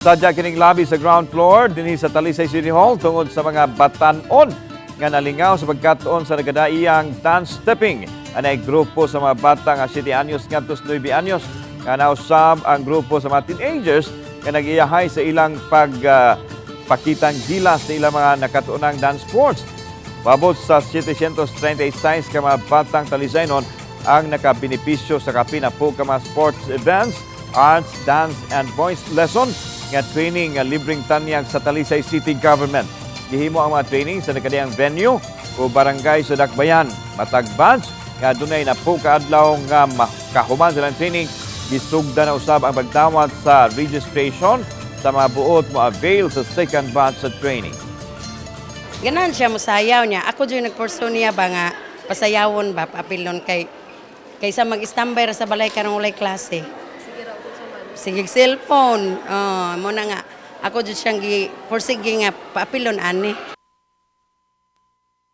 Sadya kining lobby sa ground floor dinhi sa Talisay City Hall tungod sa mga batan-on nga nalingaw sa pagkatuon sa nagadaiyang dance stepping anay grupo sa mga bata nga 7 anyos ngadto sa 9 anyos, nga nausab ang grupo sa mga teenagers nga nag-iyahay sa ilang pag pakitang gilas sa ilang mga nakatuonang dance sports. Paabot sa 736 ka mga batang Talisaynon ang nakabenepisyo sa kapin napo ka mga sports events, arts, dance and voice lesson nga training nga libreng tanyag sa Talisay City Government. Gihimo ang mga training sa nagkadiyang venue o barangay sa Dakbayan. Matag batch nga dunay napo ka adlaw nga makahuman silang training, gisugda na usab ang pagdawat sa registration sa mga buot mo avail sa second batch sa training. Ganahan siya musayaw niya. Ako dyan nagpurso niya ba nga pasayawon ba, paapilon kay kaysa mag-standby ra sa balay karong walay klase. Sige, cellphone. Oh, mo na nga. Ako jud siyang gi pursige nga paapilon ani.